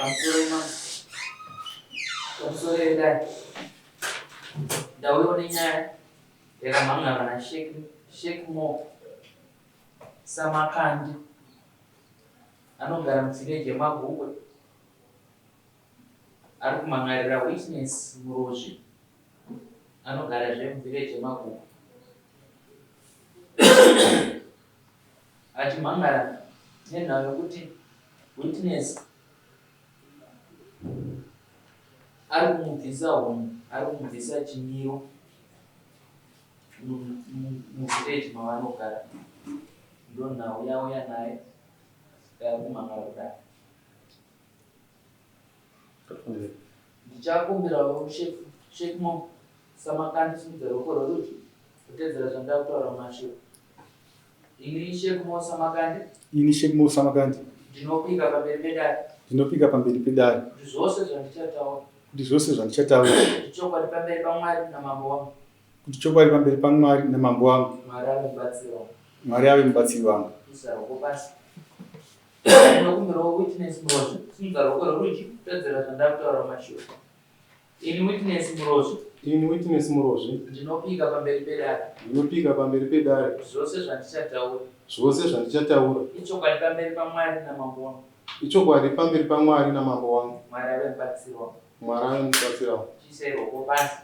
Pamusoro imambo. Pamusoro yedare. Ndauyawo nenyaya yakamhan'arwa naSheik Mo Samakandi anogara muvillage yeMagugwe ari kumhan'arira Witness Murozvi anogarazve muvillage yeMagugwe achimhan'ara nenhau yekuti Witness ari kumubvisa hunhu, ari kumubvisa chimiro muvillage mavanogara. Ndonhau yauya nayo yaari kumhan'ara kudai. Ndichakumbirawo Sheikh Mo Samakandi simudza ruoko rwerudyi kutedzera zvandava kutaura mumashoko. Ini Sheikh Mo Samakandi. Ini Sheikh Mo Samakandi. Ndinopika pamberi pedare. Ndinopika pamberi pedare. Kuti zvose zvandichataura. Kuti zvose zvandichataura. Kuti chokwadi pamberi paMwari namambo wangu. Kuti chokwadi pamberi paMwari namambo wangu. Mwari ave mubatsiri wangu. Mwari ave mubatsiri wangu. Isa ruoko pasi. Ndinokumbirawo Witness Murozvi simudza ruoko rwerudyi kutedzera zvandakutaura mumashoko. Ini Witness Murozvi. Ini Witness Murozvi. Ndinopika pamberi pedare. Ndinopika pamberi pedare. Kuti zvose zvandichataura. Zvose zvandichataura. Ichokwadi pamberi paMwari namambo wangu. Ichokwadi pamberi paMwari namambo wangu. Mwari ave mubatsiri wangu. Mwari ave mubatsiri wangu. Chiisai ruoko pasi.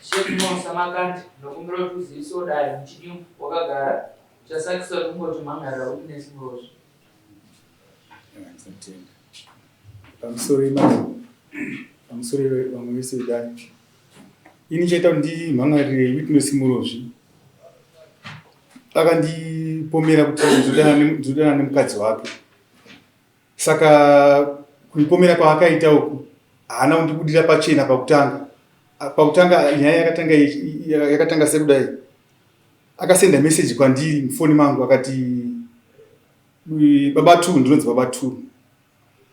Sheikh Musa Makandi, ndinokumbira kuti uzivisewo dare muchidimbu wakagara chasakisa kuti ungoti mhan'arira Witness Murozvi. Ndinotenda. Pamusoro imambo. Pamusoro vamwe vese vedare. Ini chaita kuti ndimhan'arire Witness Murozvi. Akandipomera kuti ndinodana nemukadzi wake. Saka kundipomera kwaakaita uku haana kundibudira pachena pakutanga. Pakutanga nyaya yakatanga yakatanga sekudai. Akasenda message kwandiri mufoni mangu akati baba two ndinonzi baba two.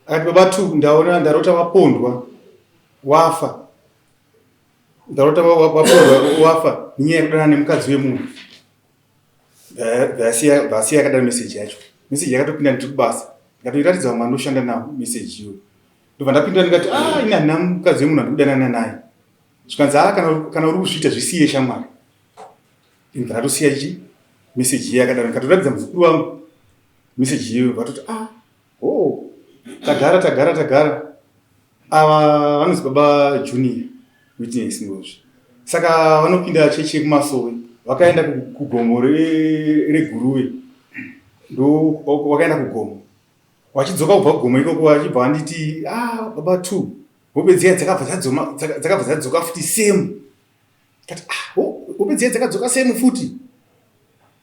Akati baba two ndaona ndarota wapondwa wafa. Ndarota wapondwa wafa nenyaya yekudanana nemukadzi wemunhu. Bvasiya yakadaro message yacho. Message yakatopinda ndiri kubasa. Ndikatoiratidza vamwe vandoshanda navo message iyoyo. Ndobva ndapindura ndikati ah ini handina mukadzi wemunhu andikudanana naye. Zvikanzi ah kana uri kuzviita zvisiye shamwari. Ndobva ndatosiya chi message iye yakadaro. Ndikatoratidza muzukuru wangu message iyoyo vatoti ah oh tagara tagara tagara ava vanonzi baba junior witness ndozvi saka vanopinda chechi yekumasowe vakaenda kugomo reguruve ndo vakaenda kugomo vachidzoka kubva kugomo ikoko vachibva vanditi ah baba two hope dziya dzakabva dzadzoka futi same Kati ah, hope dziya dzakadzoka same futi.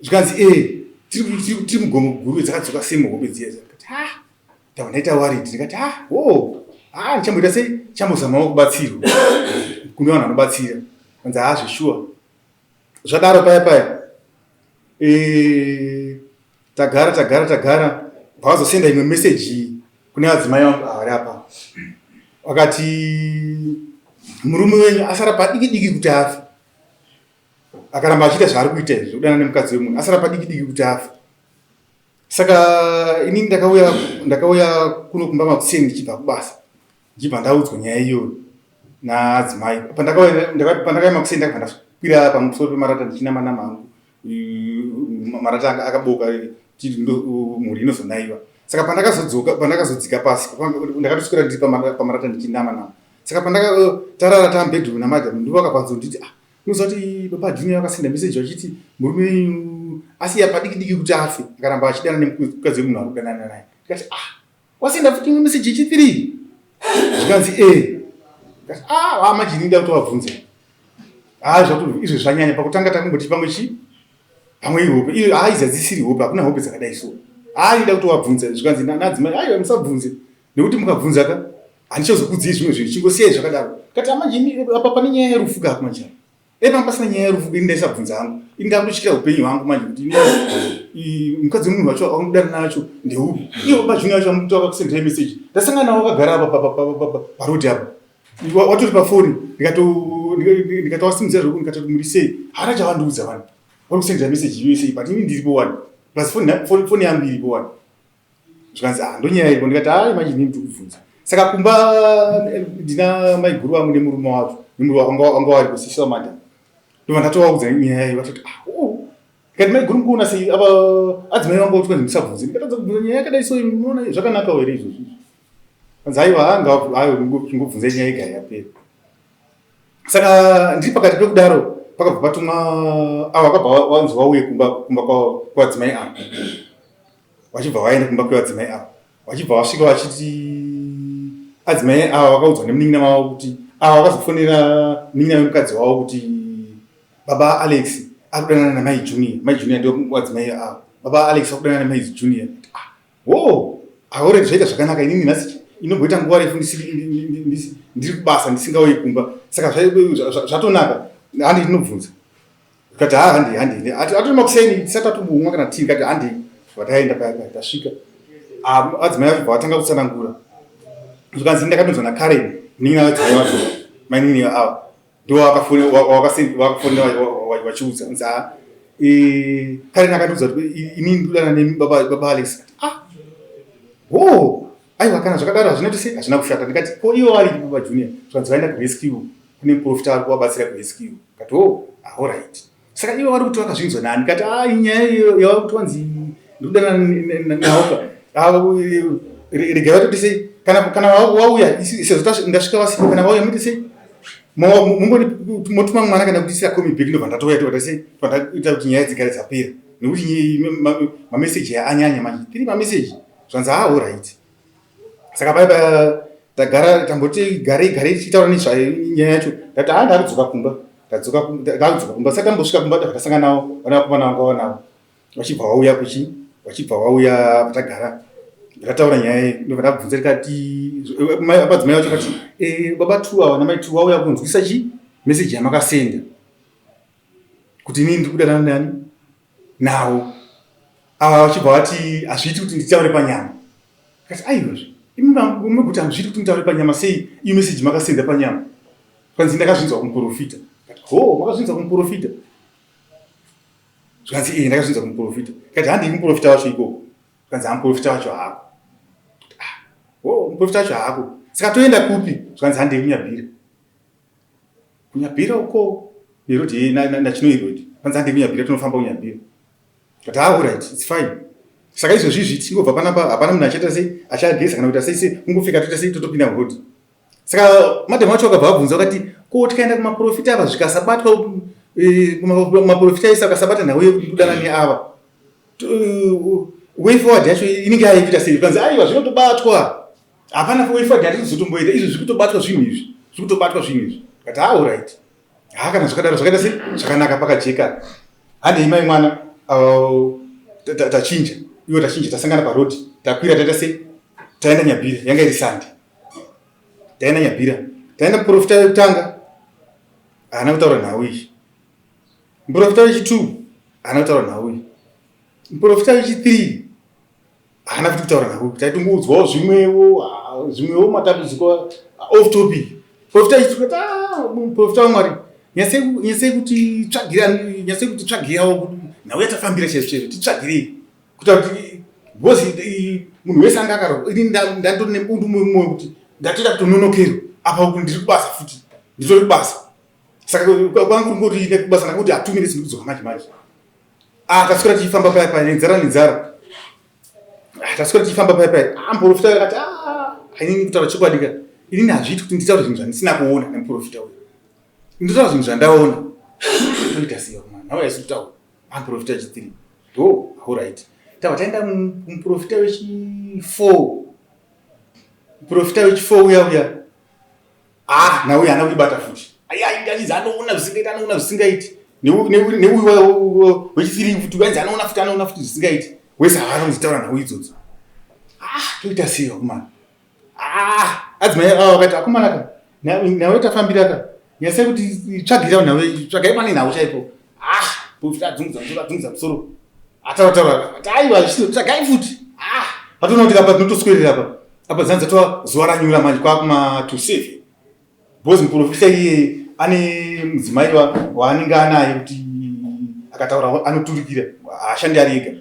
Zvikanzi eh tiri mugomo guru dzakadzoka same hope dziya. Kati ah, ndabva ndaita worried ndikati ah, oh, ah ndichamboita sei? Chambozamawo kubatsirwa. Kune vanhu vanobatsira. Kanzi ah zveshuwa. Zvadaro paya paya. Eh tagara tagara tagara vazosenda imwe message kune vadzimai vangu vari apa vakati murume wenyu asara padiki diki kuti afe akaramba achiita zvaari kuita izvi zvekudana nemukadzi wemunhu asara padiki diki kuti afe saka inini ndakauya ndakauya kuno kumba makuseni ndichibva kubasa ndichibva ndaudzwa nyaya iyoyo naadzimai pandakauya makuseni ndakabva ndakwira pamusoro pemarata ndichinamanama hangu marata akaboka mhuri inozonaiwa saka pandakazodzoka pandakazodzika pasi ndakatoswera ndiri pamarata ndichinama nama saka pandakatarara eh, tambedroom namadam ndipo vakapanzo nditi ah unoziva kuti baba junior vakasenda message vachiti murume wenyu asiya padiki diki kuti afe akaramba achidana nemukadzi wemunhu ari kudanana naye ndikati ah wasenda futi imwe message yechi3 zvikanzi e eh. ndikati ah vamajini nda kutovabvunza ah zvato izvo zvanyanya pakutanga takungoti pamwe chii pamwe ihope iyo haa idzi hadzisiri hope hakuna hope dzakadai so haa ida kutovabvunza zvikanzi nadzimai aiwa musabvunze nekuti mukabvunza ka handichazokudzii zvimwe zvinhu chingosiyai zvakadaro kati amanje apa pane nyaya yerufu ka manje dai panga pasina nyaya yerufu ini ndaisabvunza hangu ini ndakutotyira upenyu hwangu manje kuti mukadzi wemunhu wacho akudana nacho ndeupi ivo baba junior wacho amukuti akakusendera message ndasangana nawo akagara apa parodi apa watori pafoni ndikatowasimudzira zvoku ndikatoti muri sei haana chavandiudza vanhu vari kusendera message iyo sei but ini ndiripo wani plus foni yangu iripo wani. Zvikanzi ah, ndonyaya iripo. Ndikati hai, manje inini ndiri kubvunza. Saka kumba ndina maiguru vangu nemurume wacho, nemurume wanga wanga wari kusisi madam. Ndobva ndatovaudza nyaya iyi, vatoti ah, oh. Ndikati maiguru mukuona sei ava adzimai vangu voti kwanzi musabvunze. Ndikatadza kubvunza nyaya yakadai so munoona zvakanakawo here izvozvi? Kanzi aiwa, aiwa, ngobvunzai nyaya yega yapera. Saka ndiri pakati pekudaro pakabva patumwa avo vakabva vanzi vauye kumba kumba kwevadzimai ava, vachibva vaenda kumba kwevadzimai ava, vachibva vasvika vachiti adzimai ava vakaudzwa nemunin'ina wavo kuti ava vakazofonera munin'ina wemukadzi wavo kuti baba Alex ari kudanana namai Junior. Mai Junior ndio wadzimai ava. Baba Alex ari kudanana namai Junior. Ah, wo aoredi zvaita zvakanaka. Inini nhasi inomboita nguva refu ndiri kubasa ndisingauyi kumba, saka zvatonaka. Handi ndinobvunza. Kati ha, handi handi, atori makuseni tisati tatombomwa kana tii. Kati handi, vataenda paya paya tasvika, adzimai vacho bva vatanga kutsanangura. Zvikanzi ndakatonzwa naKaren, munin'ina wadzimai vacho, mainini ava ndo vakafonera vachiudza kunzi ha, Karen akatiudza kuti inini ndikudana nemi baba Alex. Ah, ho, aiwa, kana zvakadaro hazvina kuti sei, hazvina kushata. Ndikati ko ivo vari baba Junior? Zvikanzi vaenda kurescue, kune muprofita ari kuvabatsira kurescue. Kati oh, alright, saka ivo vari kuti vakazvinzwa nani? Kati a, inyaya iyo yavari kuti wanzi ndikudana nawo ka, regai vatoti sei kana wauya, sezvo ndasvika vasipo, kana vauya muti sei mungoni motuma mwana kana kutisira komi back, ndobva ndatouya tobva sei tobva kuti nyaya dzigare dzapera, nekuti mameseji aya anyanya manje, tiri mameseji. Zvanzi ha, alright. Saka paipa tagara tamboti garei garei tichitaura nezvanyaya yacho, ndati ha, ndakudzoka kumba, ndakudzoka kumba. Saka tambosvika kumba tabva tasangana navo vana vakomana vanga vanavo, vachibva vauya kuchi vachibva vauya patagara. Ndakataura nyaya iyi, ndobva ndabvunza ndikati madzimai vacho kati baba two ava namai two vauya kunzwisa chi meseji yamakasenda kuti inini ndiri kudanana nani nawo ava. Vachibva vati hazviiti kuti nditaure panyama. Kati aiwazve, imi kuti hazviiti kuti nditaure panyama sei, iyo meseji makasenda panyama? Kwanzi ndakazvinzwa kumuprofita. Kati ho, makazvinzwa kumuprofita? Zvikanzi ee, ndakazvinzwa kumuprofita. Kati handii kumuprofita wacho ikoko. Zvikanzi hamuprofita wacho haako. Ah, ho, muprofita wacho haako, saka toenda kupi? Zvikanzi handei kuNyabhira, kuNyabhira uko nerodi nachinoi road. Kwanzi handei kuNyabhira, tinofamba kuNyabhira. Kati ha, alright, it's fine. Saka izvozvi izvi tingobva panapa, hapana munhu achaita sei, achageza kana kuita sei sei, kungopfeka toita sei, totopinda muroad. Saka madam vacho vakabva vabvunza vakati ko tikaenda kumaprofita ava zvikasabatwa, maprofita ese akasabata nhau yekudana neava, way forward yacho inenge yaikuita sei? Kanzi aiwa, zvinotobatwa, hapana way forward yatinozotomboita, izvi zviri kutobatwa, zvinhu izvi zviri kutobatwa, zvinhu izvi. Kati ha, alright, ha, kana zvakadaro zvakaita sei, zvakanaka, pakajeka. Handei mai mwana, tachinja iwo, tachinja, tasangana parodi, takwira, taita sei, taenda Nyabhira. Yanga iri Sunday. Taenda Nyabhira, taenda muprofita wekutanga haana kutaura nhau iyi, muprofita wechi2 haana kutaura nhau iyi, muprofita wechi3 haana futi kutaura nhau iyi. Taitongoudzwawo zvimwewo zvimwewo matambudziko off topic. Profita wechi3, muprofita waMwari, nyatsei kuti tsvagira, nyatsei kuti tsvagirawo nhau yatafambira chaizvo chaizvo, titsvagirei kuita kuti, because munhu wese anga akaro, ini ndatori nebundu mumwoyo kuti ndatoita kutononokerwa apa, uku ndiri kubasa futi, nditori kubasa. Saka kwangu kungoti nekubasa ndakuti ha, 2 minutes ndikudzoka manje manje. Ah, taswera tichifamba paya paya nenzara nenzara. Ah, taswera tichifamba paya paya. Ah, muprofita akati ah, inini kutaura chokwadi ka, inini hazviiti kuti nditaure zvinhu zvandisina kuona nemuprofita uyu, ndotaura zvinhu zvandaona. Toita sei mwana, nhau yaisi kutaura. Muprofita wechi3 do, alright, tava taenda muprofita wechi4. Muprofita wechi4 uya uya, ah, nauya haana kuibata futi. Aichinzi anoona zvisingaiti, anoona zvisingaiti. Neuyu wechi3 futi wainzi anoona futi, anoona futi zvisingaiti. Wese haana kuzitaura nhau idzodzo. Ah, toita sei vakomana? Ah, adzimai ava vakati akomana ka, nhau yatafambira ka, nyasai kuti tsvagira nhau, tsvagai pane nhau chaipo. Ah, profita adzungudza musoro, adzungudza musoro, ataura taura, ati aiwa, tsvagai futi. Ah, patoona kuti apa tinotoswerera apa apa, zanzi dzatova zuva ranyura manje, kwakuma to 7, because muprofita iye ane mudzimai waanenge anaye, kuti akataura anoturikira, haashandi ari ega.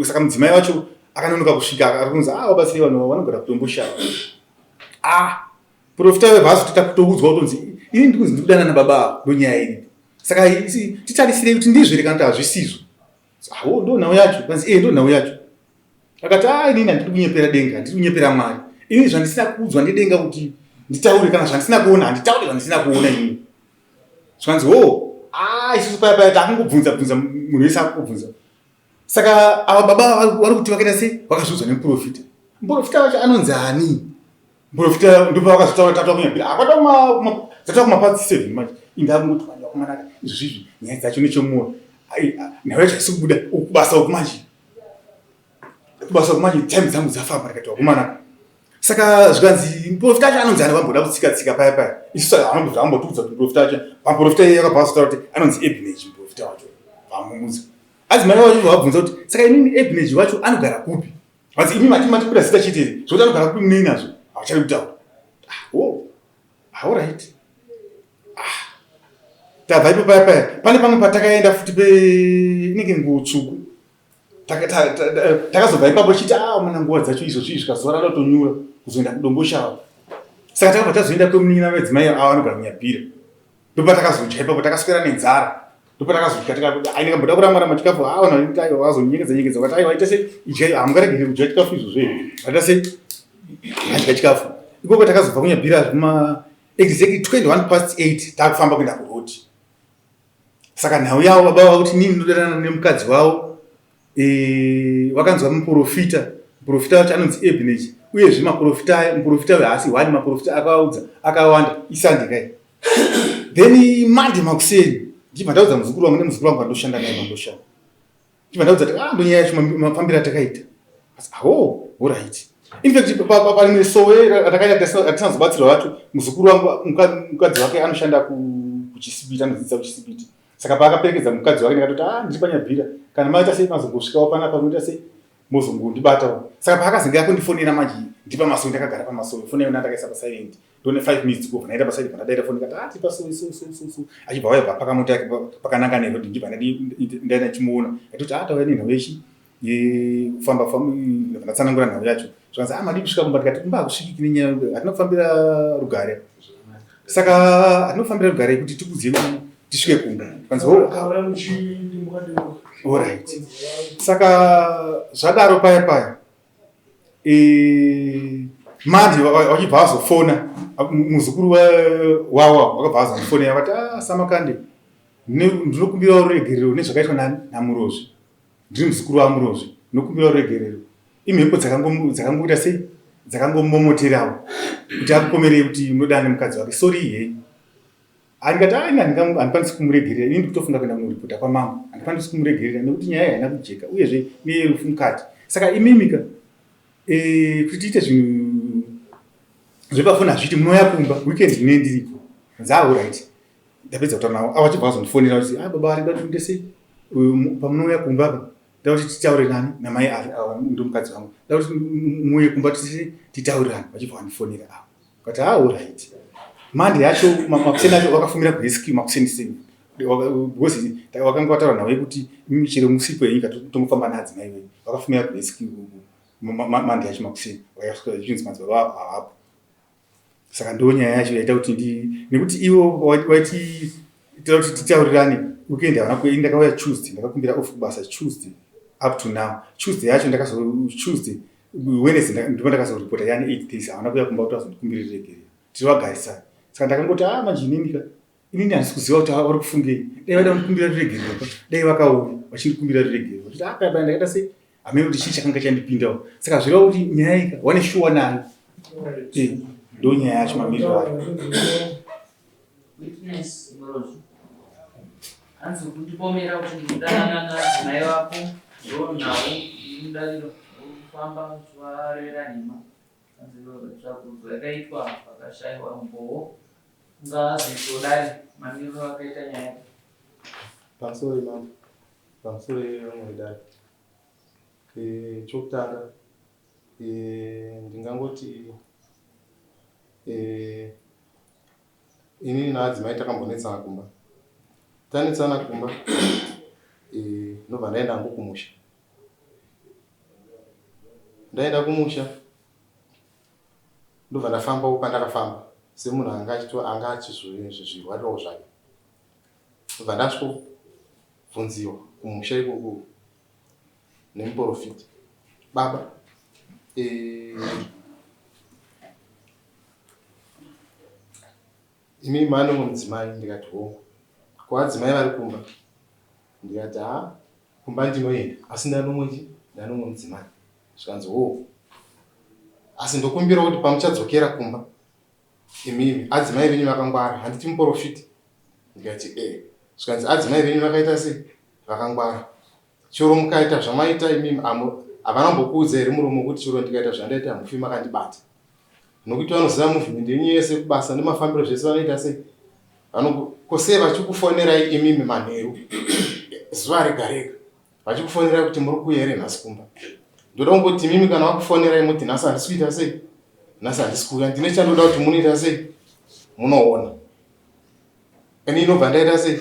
Saka mudzimai wacho Akanonoka kusvika ari kunzi ah wabatsirei vanhu vanogara kudomboshava. Ah profita webva azotoita kutoudzwa kutonzi ini ndikunzi ndikudanana nababa ava ndonyaya iripo. Saka titarisirei kuti ndizvo here kana kuti hazvisizvo. Awo ndo nhau yacho. Kanzi eh ndo nhau yacho. Akati ah inini handidi kunyepera denga, handidi kunyepera Mwari. Ini zvandisina kuudzwa nedenga kuti nditaure kana zvandisina kuona handitaure zvandisina kuona inini. Zvikanzi ho ah isusu paya paya takungobvunza bvunza munhu wese akungobvunza. Saka ava baba vari kuti vakaita sei vakazviudzwa nemuprofita. Muprofita wacho anonzi ani? Muprofita ndipo vakazotaura tata kunyabira. Akwata kuma dzatava kumapatsi 7 manje. Inda kungoti manje wakomanaka izvi zvizvi nyaya dzacho nechemumoyo. Nhau yacho haisi kubuda kubasa uku manje. Kubasa uku manje time dzangu dzafamba ndikati wakomanaka. Saka zvikanzi muprofita acho anonzi ani vamboda kutsika tsika paya paya. Isu anombobva ambotiudza kuti muprofita acho pamuprofita iye akabva azotaura kuti anonzi Ebenezer muprofita wacho. Vamumudza. Adzimai vacho vabvunza kuti saka imimi Ebenezer wacho anogara kupi? Vanzi imi mati matikuda zita chete here? Zvekuti anogara kupi munei nazvo? Havachadi kutaura. Ah, oh. Ah, all right. Ah. Tabva ipo paya paya. Pane pamwe patakaenda futi pe inenge nguo tsvuku. Takazobva ipapo chiti ah mwana nguva dzacho izvo zvii zvikazuva ratonyura kuzoenda kudomboshawa. Saka takabva tazoenda kwemunin'ina vedzimai avo anogara kunyabhira. Ndopatakazodya ipapo takaswera nenzara. Ndopatakazodya tikabuda ai ndikamboda kuramba ramba chikafu haa vanhu vaiti aiwa vazonyengedza nyengedza vakati aiwa ita sei idyai hamungaregere kudya chikafu izvozvo here vaita sei adya chikafu ikoko takazobva kunyabhira zvuma exactly 21 past 8 takufamba kuenda kuroad saka nhau yavo baba vakuti nini ndodanana nemukadzi wavo e, vakanzwa muprofita muprofita wacho anonzi Ebenezer uyezve maprofita aya muprofita uyo haasi one maprofita akaudza akawanda isande kai then Monday makuseni ndibva ndaudza muzukuru wangu nemuzukuru wangu andoshanda naye pandoshanda ndibva ndaudza kuti ah ndonyaya yacho mafambiro atakaita asi aho alright in fact parimwe sowe ratakaita atisina kuzobatsirwa vacho muzukuru wangu mukadzi wake anoshanda kuchisipiti anodzidzisa kuchisipiti saka paakaperekedza mukadzi wake ndakatoti ah ndiri panyabhira kana maita sei mazongosvikawo panapa munoita sei mozongondibatawo saka paakazenge akundifonera manje ndiri pamasowe ndakagara pamasowe foni yayo ndakaisa pasilent ndone 5 minutes kubva ndaita pasilent pandadaita foni ndikati ah tiri pasowe so so so so achibva auya pakamota yake pakananga neroad ndibva ndaenda ndichimuona atoti ah tauya nenhau yechi yekufamba famba ndatsanangura nhau yacho zvikanzi ah madii kusvika kumba ndikati kumba hakusvikiki nenyaya hatina kufambira rugare saka hatina kufambira rugare kuti tikuzive kuti tisvike kumba zvikanzi oh, alright saka zvadaro paya paya e, manje vachibva vazofona muzukuru wawa wakabva azondifonera vati ah samakande ndinokumbira ruregerero nezvakaitwa namurozvi Ndiri muzukuru waMurozvi, ndinokumbira ruregerero. Imhepo dzakangoita sei? Dzakangomomoterawo kuti akupomerei kuti unodana nemukadzi wake. Sorry henyu. Andikati ah, ini handikwanisi kumuregerera. Ini ndikutofunga kuenda kunoripota kwamambo. Handikwanisi kumuregerera nekuti nyaya haina kujeka uyezve neyerufu mukati. Saka imimika eh, kuti tiite zvinhu zvepafoni hazviiti munouya kumba weekend ndine ndiriko. Nzaa right. Ndapedza kutaura navo avo vachibva vazondifonera vachiti ah baba vari kuda kuti pamunouya kumba apa nda kuti titaure nani namai ari ava ndomukadzi wangu nda kuti muuye kumba titaurirane vachibva vandifonera avo kati ah alright mande yacho makuseni acho vakafumira kurescue makuseni seni because vakanga vataura nhau yekuti chero musipo yenyika tongofamba naadzimai venyu vakafumira kurescue mande yacho makuseni vakasvika zvichinzi madzibaba havapo saka ndo nyaya yacho yaita kuti ndi nekuti ivo waiti tira kuti titaurirane weekend havana kuenda ndakauya tuesday ndakakumbira off kubasa tuesday up to now tuesday yacho ndakazo tuesday wednesday ndipo ndakazoripota yani 8 days havana kuuya kumba kuti vazondikumbirira regerero tiri vagarisana saka ndakangoti ah manje inini ka inini handisi kuziva kuti vari kufungei dai vaida kundikumbira ruregerero ka dai vakauya vachindikumbira ruregerero vachiti ah paya paya ndakaita sei hameno kuti chii chakanga chandipindawo saka zvireva kuti nyaya ika wane shuwa nayo eh, ndo nyaya yacho mamiriro ayo Witness Murozi. Hanzi kundipomera kuti ndinodanana nadzimai vako ndo nhau inodariro kufamba uchivarevera nhema. Hanzi tsvakurudzo yakaitwa pakashaiwa umbowo ungazoitodai mamiriro akaita nyaya. Pamusoro imambo. Pamusoro yevamwe vedare. E, chokutanga e, ndingangoti e, inini naadzimai takambonetsana kumba. Tanetsana kumba e, ndobva ndaenda hangu kumusha. Ndaenda kumusha ndobva ndafambawo pandakafamba semunhu anga achito anga achizvirwarirawo zvake. Ndobva ndasvikobvunziwa kumusha ikoko nemuporofita. Baba, eh, imi mane umwe mudzimai? Ndikati hongu. Ko adzimai vari kumba? Ndikati haa, kumba ndinoenda asi ndanomwe chi ndanomwe mudzimai. Zvikanzi hoo, asi ndokumbira kuti pamuchadzokera kumba imimi adzimai venyu vakangwara, handiti muporofita? Ndikati e. Zvikanzi adzimai venyu vakaita sei? Vakangwara. Chero mukaita zvamaita imimi havana kumbokuudza here muromo kuti chero ndikaita zvandaita hamufi makandibata? Nokuti vanoziva movement yenyu yese kubasa nemafambiro zvese vanoita sei? Ko sei vachikufonerai imimi manheru zuva rega rega vachikufonerai kuti muri kuuya here nhasi kumba? Ndoda kungoti imimi kana vakufonerai muti nhasi handisi kuita sei, nhasi handisi kuuya, ndine chandoda kuti munoita sei, munoona. Ini inobva ndaita sei?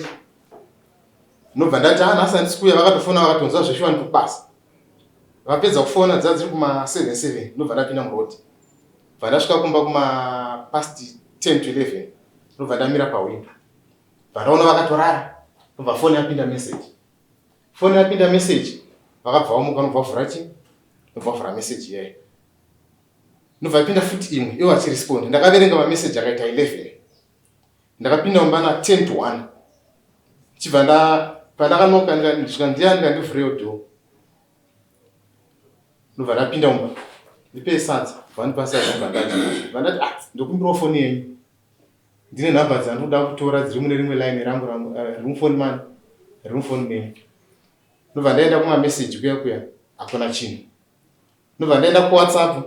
Ndobva ndati ah, nhasi handisi kuuya. Vakatofona vakatonzwa zveshuwa ndiri kubasa. Vapedza kufona dza dziri kuma 7 7 ndobva ndapinda muroad. Bva ndasvika kumba kuma past 10 to 11 ndobva ndamira pahwindo. Bva ndaona vakatorara. Ndobva foni yapinda message. Foni yapinda message vakabva vamuka ndobva vavhura chi ndobva vavhura message iyayo. Ndobva yapinda futi imwe ivo vachiresponda. Ndakaverenga mameseji akaita 11. Ndakapinda mumba na 10 to 1 chibva nda pandakanoka ndikasvika ndiani ndikandivhurewo door ndobva ndapinda mumba ndipei sadza vandipa sadza ndobva ndadya ndobva ndati ah ndokumbirawo foni yenyu ndine nhamba dzandinoda kutora dziri mune rimwe line rangu riri mufoni mani riri mufoni menyu ndobva ndaenda kumameseji kuya kuya hakuna chinhu. Ndobva ndaenda kuWhatsApp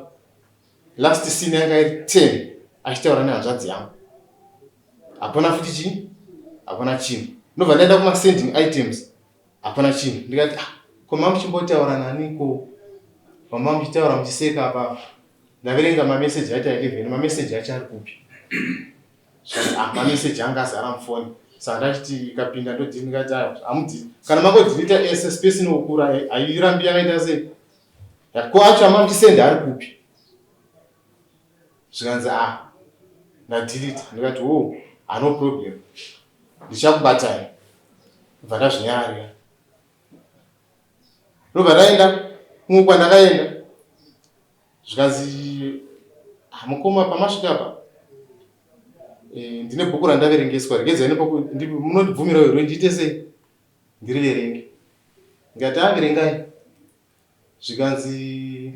last scene yanga iri 10 achitaura nehanzvadzi yangu. Hapana futi chii? Hapana chinhu. Ndobva ndaenda kuma sending items. Hapana chinhu. Ndikati ah, ko mama muchimbotaura naniko? Mama muchitaura muchiseka apa. Ndaverenga ma message acho 11, ma message acho ari kupi? Ah, ma message anga azara mufoni. Saka ndachiti ikapinda ndodii ndikati ah, hamudii. Kana mangodelete ese space inokura hairambi yakaita sei? Ko acho ama muchisenda ari kupi? Zvikanzi ah ndadelete. Ndikati oh, hano problem. Ndichakubatai. Ndobva ndazvinyararira. Ndobva ndaenda kumwe kwandakaenda. Zvikanzi ah, mukoma pamasvika apa e, ndine bhuku randaverengeswa regedzai munondibvumirawo here ndiite sei ndiriverenge. Ndikati averengai. Zvikanzi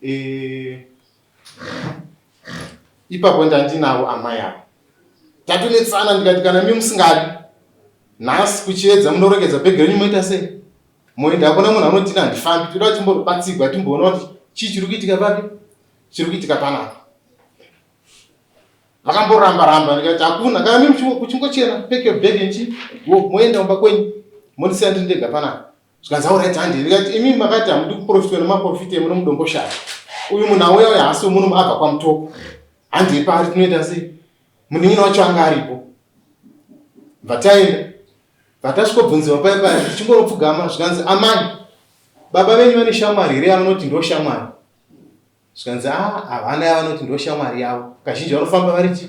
e, ipapo ndandinavo amai ava tatonetsana ndikati kana mi musingadi nhasi kuchiedza munorongedza bhegi renyu moita sei moenda hakuna munhu anoti handifambi toda timbobatsirwa timboona kuti chii chiri kuitika papi chiri kuitika panapa vakamboramba ramba ndikati hakuna kana mi kuchingochena pack your bag and chi go moenda kumba kwenyu mondisiya ndiri ndega panapa zvikanzi alright handi ndikati imi makati hamudi kuprofitwa nemaprofita emuno mudomboshava uyu munhu auya uyu haasi wemuno abva kwamutoko handi pari tinoita sei munin'ina wacho anga aripo bvataenda bvatasvikobvunziwa paya paya tichingonopfugama zvikanzi amai baba venyu vane shamwari here yavanoti ndo shamwari zvikanzi a ah, havana yavanoti ndo shamwari yavo kazhinji vanofamba vari chi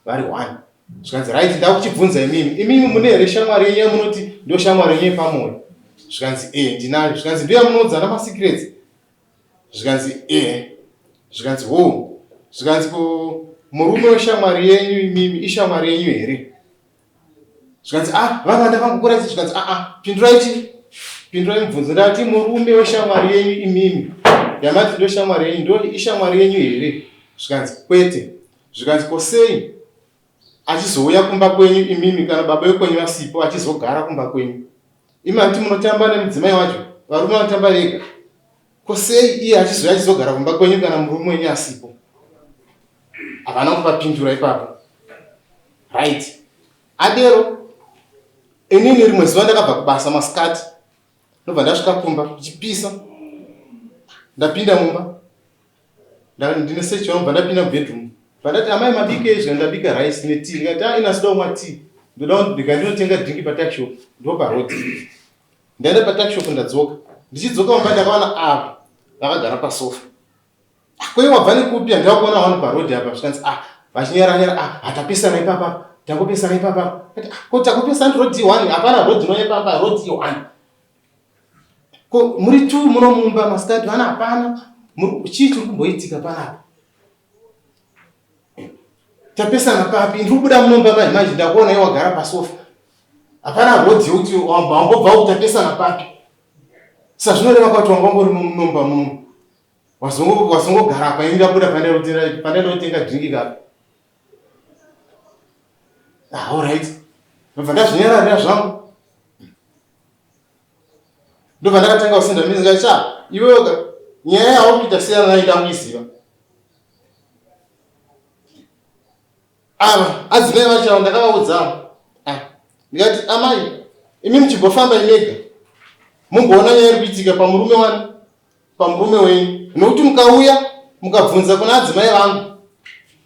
vari one zvikanzi right ndakuchibvunza imimi imimi mune here shamwari yenyu yamunoti ndo shamwari yenyu yepamoyo zvikanzi e ndinayo zvikanzi ndo yamunoudzana masecrets zvikanzi e zvikanzi ho zvikanzi ko murume weshamwari yenyu imimi ishamwari yenyu here zvikanzi ah vanhu vandakangokura isi zvikanzi aa ah, pindurai chi pindurai mubvunzo ndati murume weshamwari yenyu imimi yamati ndo shamwari yenyu ndo ishamwari yenyu here zvikanzi kwete zvikanzi ko sei achizouya kumba kwenyu imimi kana baba vekwenyu vasipo achizogara kumba kwenyu imi hanti munotamba nemudzimai wacho varume vanotamba vega ko sei iye achizouya achizogara kumba kwenyu kana murume wenyu asipo havana kuvapindura ipapo right adero inini rimwe zuva ndakabva kubasa masikati ndobva ndasvika kumba kuchipisa ndapinda mumba ndine search yangu ndapinda mubedroom vandati amai mabike izvi ndabika rice netea ndikati ah ina sida kumwa tea ndoda ndika ndinotenga drink patuckshop ndo paroad ndaenda patuckshop ndadzoka ndichidzoka mumba ndakawana ava. Vakagara pasofa. Ah, ko iwe wabva nekupi handina kuona vanhu paroad apa zvikanzi ah vachinyaranyara ah hatapesana ipapa tangopesana ipapa ah, ko takupesana road one hapana road inouya ipapa road one ko muri two muno mumba masikati vana hapana chii chiri kumboitika panapa tapesana papi ndiri kubuda munomba manje manje ndakuona iwe wagara pasofa hapana road yekuti wambobva kuti tapesana papi sa zvinoreva kuti wanga ungori munomba muno wazongogara apa ini ndabuda pandainotenga drinki kapa ah, alright ndobva ndazvinyararira zvangu ndobva ndakatanga kusenda mizika cha iwewe nyaya yauri kuita siyana nayo ndakuiziva Ava adzimai vacho ava ndakavaudza ah, ndikati amai imi muchimbofamba imega mumboona nyaya iri kuitika pamurume wani pamurume wenyu nokuti mukauya mukabvunza kuna adzimai vangu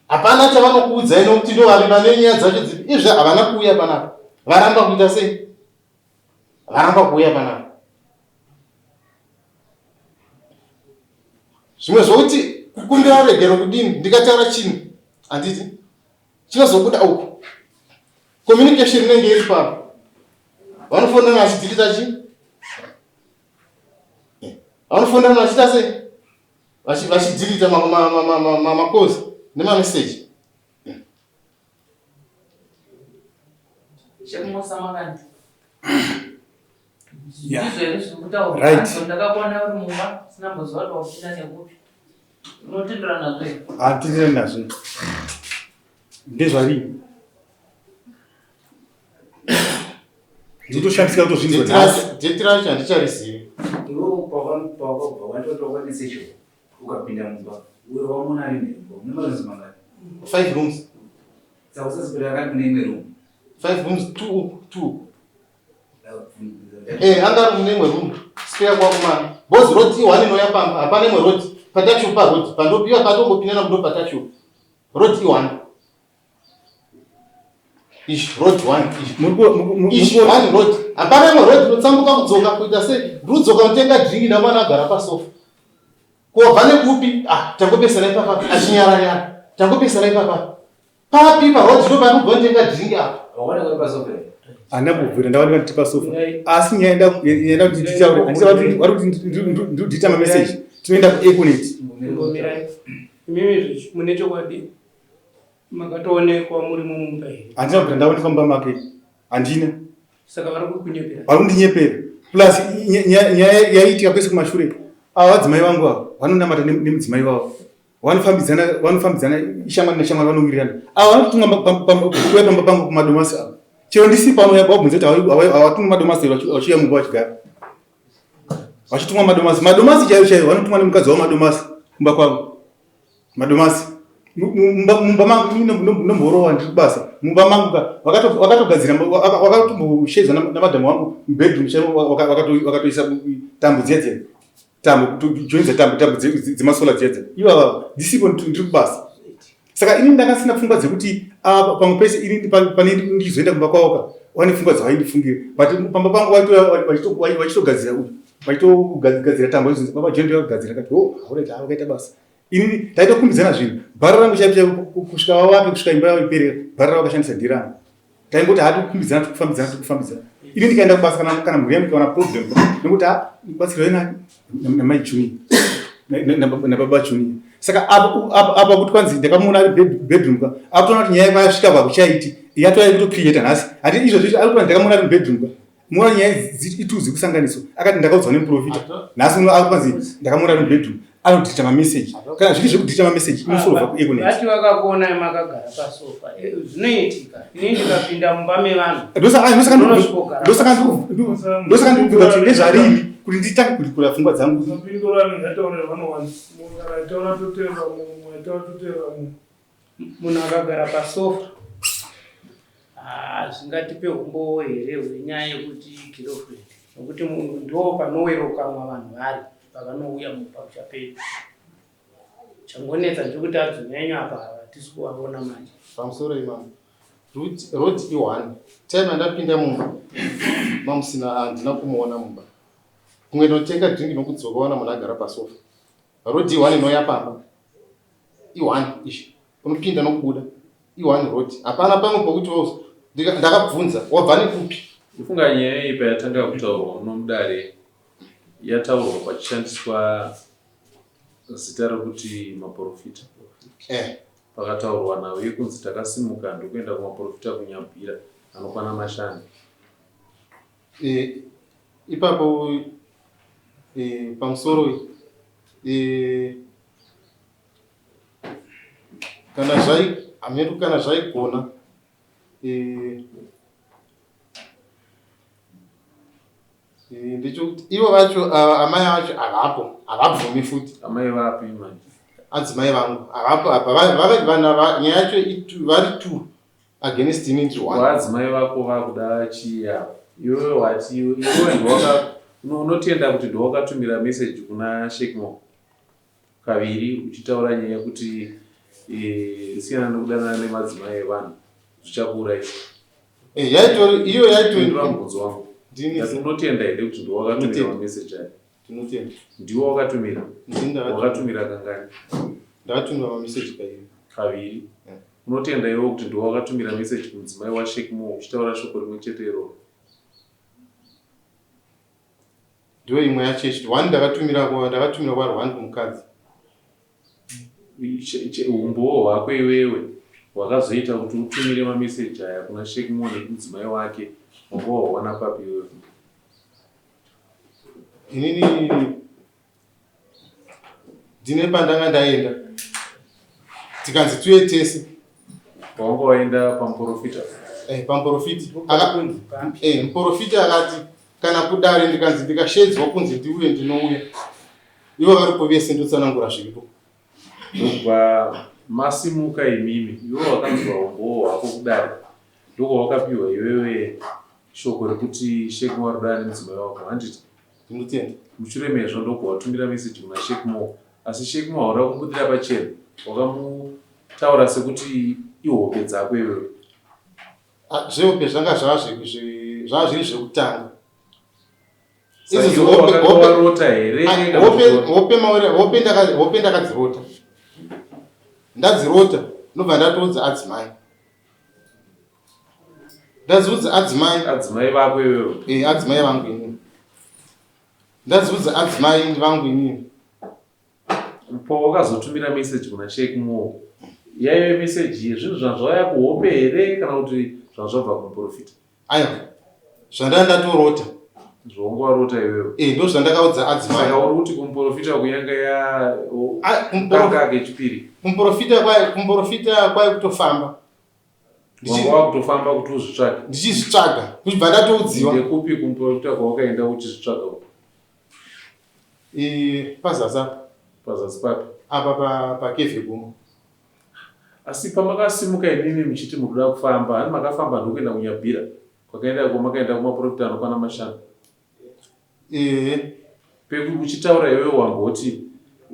hapana chavanokuudzai nokuti ndo vari vane nyaya dzacho dzipi izvi havana kuuya panapa varamba kuita sei varamba kuuya panapa zvimwe zvokuti kukumbira ruregero kudini ndikataura chinhu handiti chinozobuda uku communication inenge iri papo vanofonana vachidzikita chi eh, vanofonana vachiita sei vachidzikita makozi nemameseji Handitenderani nazvo. Ndezvarii? Ndinotoshamisika kutozvinzwa nhasi. Date racho handicharizivi. Iwe pawakabva wandotoka message ukapinda mumba uyo wamuona ari mumba mune marooms mangani? 5 rooms. Saka usazipira akati mune imwe room. 5 rooms 2 uku 2 uku. Eh, anga ari mune imwe room. Spare kwakumana. Boss road i1 inouya pamba, hapana imwe road. Patachupa road, pandopiwa patongopinda namudo patachupa. Road i1. Ish, road one. Ish, one road. Hapana imwe road inotsambuka kudzoka kuita sei? Ndikudzoka kutenga drink ndamwana agara pasofa. Kobva nekupi? Ah, tangopesana ipapa achinyaranyara. Tangopesana ipapa. Papi pa road ndo panobva kutenga drink apa. Waona kwa pasofa. Handina kubvira ndawanika nditi pasofa. Asi nyaya yenda kuti nditaure, handiti vari kuti ndikudiita mameseji. Tinoenda kuEconet. Imimi mune chokwadi Makatoonekwa muri mumba here? Handina kubvira ndaonekwa mumba make. Handina. Saka vari kukunyepera? Vari kundinyepera. Plus nyaya yaiitika kwese kumashure. Ava vadzimai vangu ava vanonamata nemudzimai wavo. Vanofambidzana vanofambidzana ishamwari neshamwari vanowirirana. Ava vanotumwa kuuya pamba pangu kumadomasi ava. Chero ndisi pano wabvunza kuti havatumwi madomasi here vachiuya mumba vachigara. Vachitumwa madomasi. Madomasi chaivo chaivo vanotumwa nemukadzi wavo madomasi kumba kwavo. Madomasi mumba mangu ndomborova ndiri kubasa mumba mangu ka wakatogadzira wakatomboshedza namadhamu wangu mubedroom chaimo wakatoisa tambo dziya dziya tambo joinza tambo tambo dzemasola dziya dziya ivava ndisipo ndiri kubasa saka ini ndanga sina pfungwa dzekuti ah, pamwe pese ini pane ndichizoenda kumba kwavo ka wane pfungwa dzavaindifungira but pamba pangu vachitogadzira vachitogadzira tambo idzo baba jondo yakagadzira kati o oh, wakaita basa Inini taitokumbidzana zvinhu. Bhara rangu chaipo chaipo kusvika vavake kusvika imba yavo iperera bhara ravo vakashandisa nderangu. Taingoti hati kukumbidzana tikufambidzana tikufambidzana. Ini ndikaenda kubasa kana kana mhuri yangu ikawana problem nekuti ha batsirwai nani namai Junior nababa Junior. Saka apo apo kuti kwanzi ndakamuona ari bedroom ka akutoona kuti nyaya yasvika pakuchaiti yatova yekuto creator nhasi. Hati izvozvi ari kuti ndakamuona ari bedroom ka Muona nyaya itu dzikusanganiswa akati ndakaudzwa nemuprofita nhasi uno akupanzi ndakamuona ari mubedroom anodhita mameseji kana zviri zvekudhita mameseji inosolva kueconet vati vakakuonai makagara pasofa eh, zvinoitika ini ndikapinda mumba mevanhu ndosaka ndikubvunza kuti ndezvarini kuti nditange kudikura pfungwa dzangu Munhu akagara pasofa ah, zvingatipe umbowo here hwenyaya yekuti girlfriend nokuti munhu ndo panowerokamwa vanhu vari pavanouya mumba kuchapedu changonetsa ndechekuti adzimai enyu apa hatisi kuvaona manje pamusoro imam road i1 time andapinda mumba mamusina handina kumuona mumba kumwe ndotenga drink nokudzoka wana munhu agara pasofa. Road i1 inouya pamba. I1 izvi. Unopinda nokubuda. I1 road. Hapana pamwe pokuti ndakabvunza wabva nekupi? Kufunga nyaya iyi payatanga kutaurwa muno mudare yataurwa pachishandiswa zita rekuti maporofita. Eh. Pakataurwa nhau yekunzi takasimuka ndokuenda kumaporofita kuNyabwira anokwana mashanu. E, ipapo e, pamusoro e, kana zvai hameno kana zvaigona e, e, ndechekuti ivo vacho amai vacho havapo havabvumi futi. Amai vapi manje? Adzimai vangu havapo apa vana nyaya yacho vari two against ini ndiri one. Vadzimai vako vakuda chii apa? Iwewe wati iwewe ndiwaka unotenda kuti ndiwakatumira message kuna Shekmo kaviri uchitaura nyaya yekuti e, siyana nekudanana nemadzimai evanhu zvichakuurayisa. Eh, yaitori iyo yaitori mubvunzo wangu. Ndini unotenda here kuti ndiwakatumira message aya? Tinotenda. Ndiwe wakatumira? Ndini ndakatumira. Wakatumira kangani? Ndakatumira mameseji kaviri. Kaviri. Yeah. Unotenda iwe kuti ndiwe wakatumira meseji kumudzimai waSheik Mo uchitaura shoko rimwe chete iroro? Ndiyo imwe yacho yechiti one ndakatumira kwa ndakatumira kwa one kumukadzi. Umbowo hwako iwewe hwakazoita kuti utumire mameseji aya kuna Sheik Mo nekumudzimai wake wanga wawana papi iwewe? Inini ndine pandanga ndaenda tikanzi tuye tese. Wanga waenda pamuporofita? Eh, pamuporofita. Eh, muporofita akati kana kudare ndikanzi ndikashedzwa kunzi ndiuye ndinouya. Ivo varipo vese ndotsanangura zviripo. Ndobva masimuka imimi, iwe wakanzwa umbowo hwako kudare ndokwawakapiwa iwewe shoko rekuti Sheik Mo arikudanana nemudzimai wako handiti? Ndinotenda. Mushure mezvo ndobva watumira message kuna Sheik Mo asi Sheik Mo hauna kumubudira pachena wakamutaura sekuti ihope dzako iwewe. Ah, zvehope zvanga zvava zviri zvekutanga. Warota here? Hope ndakadzirota. Ndadzirota ndobva ndatoudza adzimai. Ndadziudza adzimai. Adzimai vako iwewe? Eh, adzimai vangu inini. Ndadziudza adzimai vangu inini. Pawakazotumira message kuna Sheikh Mo, yaive message yezvinhu zvazvauya kuhope here kana kuti zvazvabva kumuprofita? Aiwa, zvandanga ndatorota. Zvawanga warota iwewe? Eh, ndo zvandakaudza adzimai. Saka uri kuti kumuprofita kuyanga ya kanga kechipiri? Kumuprofita kwai kumuprofita kwai kutofamba. Wanga wakutofamba kuti uzvitsvage? Ndichizvitsvaga, kuchibva ndatoudziwa. Ndekupi kumuprofita kwawakaenda uchizvitsvaga uko? Eh, pazasi apa. Pazasi papi? Apa pa pakevhe gomo. Asi pamakasimuka imimi muchiti mukuda kufamba, hani makafamba ndokuenda kuNyabira kwakaenda kwamakaenda kumaprofita anokwana mashanu. Ehe. Peku uchitaura iwewe wamboti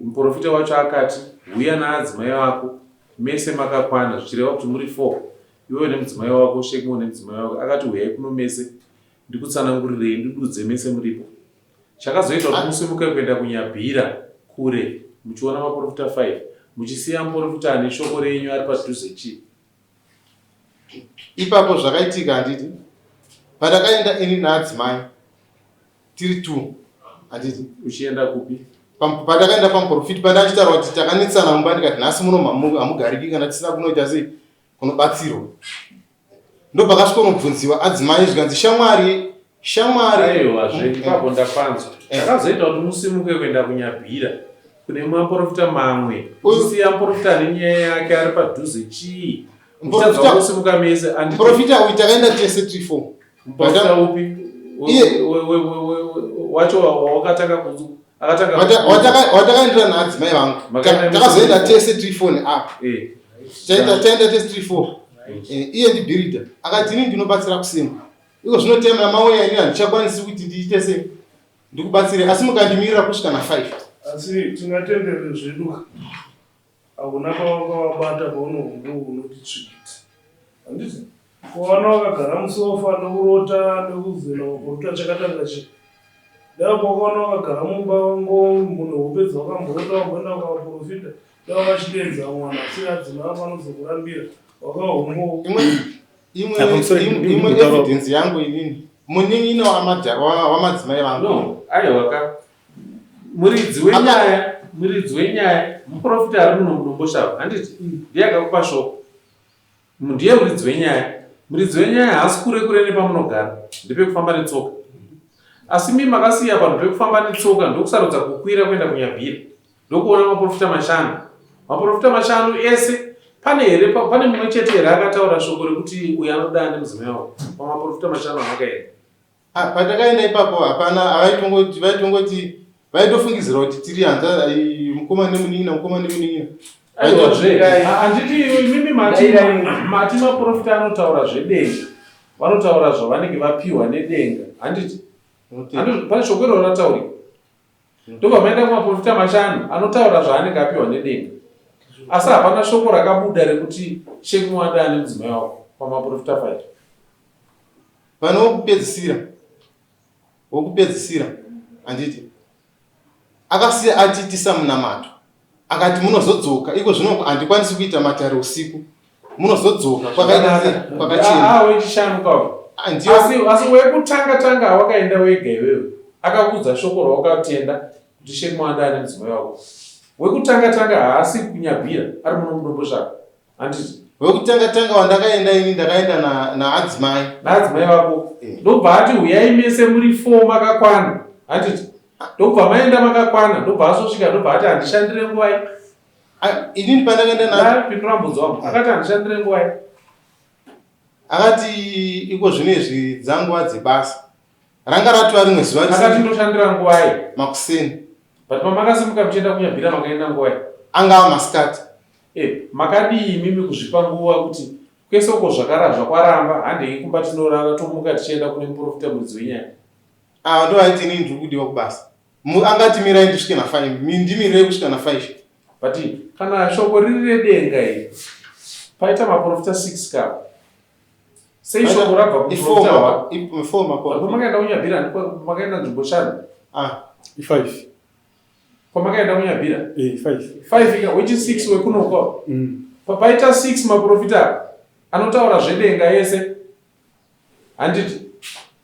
muprofita wacho akati huya naadzimai vako mese makakwana zvichireva kuti muri four iwewe nemudzimai wako Shekmo nemudzimai wako akati huyai kuno mese ndikutsanangurirei ndidudze mese muripo. Chakazoita kuti musimuke kuenda kuNyabhira kure muchiona maporofita 5 muchisiya muporofita ane shoko renyu ari padhuze chii? Ipapo zvakaitika handiti pandakaenda ini naadzimai tiri two handiti uchienda kupi? Pandakaenda pamuporofiti pandachitaura kuti takanetsana mumba ndikati nhasi muno hamugariki kana tisina kunoita sei kunobatsirwa ndopakasvikonobvunziwa adzimai zvikanzi shamwari shamwari aiwa zve ipapo ndapanzwa eh. chakazoita kuti musimuke kuenda kunyabhira kune maporofita mamwe uchisiya muporofita ane nyaya yake ari padhuze chii uchitadza kusimuka mese muporofita uyu takaenda tese tiri four muporofita upi wacho wawakatanga watakaendera naadzimai vangu takazoenda tese tiri four neapa eh. taenda tese tiri four eh, iye ndibhiridha akati ini ndinobatsira kusema iko zvino time yamauya ini handichakwanisi kuti ndiite se ndikubatsire asi mukandimirira kusvika na five asi tingatendere zvedu Hakuna pawanga wabata paunohumbu unoti tsvikiti. Handiti? Kuwana wakagara musofa nekurota nekuzena wakurota chakatanga chii? Dai kwakaona wakagara mumba ngo munhu hope dzawakamborota wamboenda kuvaprofita dai wakachidedza vamwe vanhu vasiri adzimai vako vanozokurambira wakahombo Imwe imwe imwe evidence yangu inini munin'ina wamadzimai vangu. No, aiwa ka. Muridzi wenyaya, muridzi wenyaya, muprofita ari muno muDomboshava, handiti? Ndiye akakupa shoko. Ndiye muridzi wenyaya. Muridzi wenyaya haasi kure kure nepamunogara, ndepekufamba netsoka. Asi mii makasiya panhu pekufamba netsoka ndokusarudza kukwira kuenda kuNyabhira ndokuona maprofita mashanu. Maprofita mashanu ese pane here pane mumwe chete here akataura shoko rekuti uyu anoda nemudzimai wako pamaprofita mashanu amakaenda? Ah, patakaenda ipapo hapana vaitongoti vaitongoti vaitofungidzira kuti tiri hanza mukoma nemunin'ina mukoma nemunin'ina. Aiwazve handiti imimi mati mati maprofita anotaura zvedenga vanotaura zvavanenge vapiwa nedenga handiti pane shoko iroro rataurika ndobva maenda kumaprofita mashanu anotaura zvaanenge apiwa nedenga asi hapana shoko rakabuda rekuti shekumuwanda ane mudzimai wako pamaprofita 5 Pane wokupedzisira, wokupedzisira, handiti? Akasiya atiitisa munamato, akati munozodzoka iko zvino handikwanisi kuita matare usiku, munozodzoka kwakaita sei? Kwakachena. Ah, wechishanu kwavo. Ah, ndiyo. Asi asi wekutanga tanga wakaenda wega iwewe akakuudza shoko rawakatenda kuti Shekumwanda ane mudzimai wako. Wekutanga tanga haasi kunyabhira ari muno muDomboshava. Handiti. Wekutanga tanga wandakaenda ini ndakaenda na naadzimai. Naadzimai vako. Eh. Ndobva ati huyai mese muri 4 makakwana. Handiti. Ndobva maenda makakwana, ndobva azosvika ndobva ati handishandire nguvai. Ah, inini pandakaenda na Ndapindura mubvunzo wangu. Akati handishandire nguvai. Akati iko zvino izvi dzanguva dzebasa. Ranga ratova rimwe zuva risina. Akati ndoshandira nguvai? Makuseni. But pamakasimuka muchienda kuNyabhira makaenda nguvai? Angava masikati. Eh, makadii imimi kuzvipa nguva kuti kwese uko zvakara zvakwaramba handei kumba tinorara tomuka tichienda kune muprofita muridzi wenyaya. Ava ndovaiti inini ndiri kudiwa kubasa. Angati mirai ndisvike na 5, ndimirirei kusvika na 5. But kana shoko riri redenga iri paita maprofita 6 ka sei shoko rabva kuprofita makaenda kunyabhira makaenda nzvimbo shanu ah i5 kwamakaenda kunyabhira eh 5 5 ka which is 6 wekunoko mm. papaita 6 maprofita anotaura zvedenga yese handiti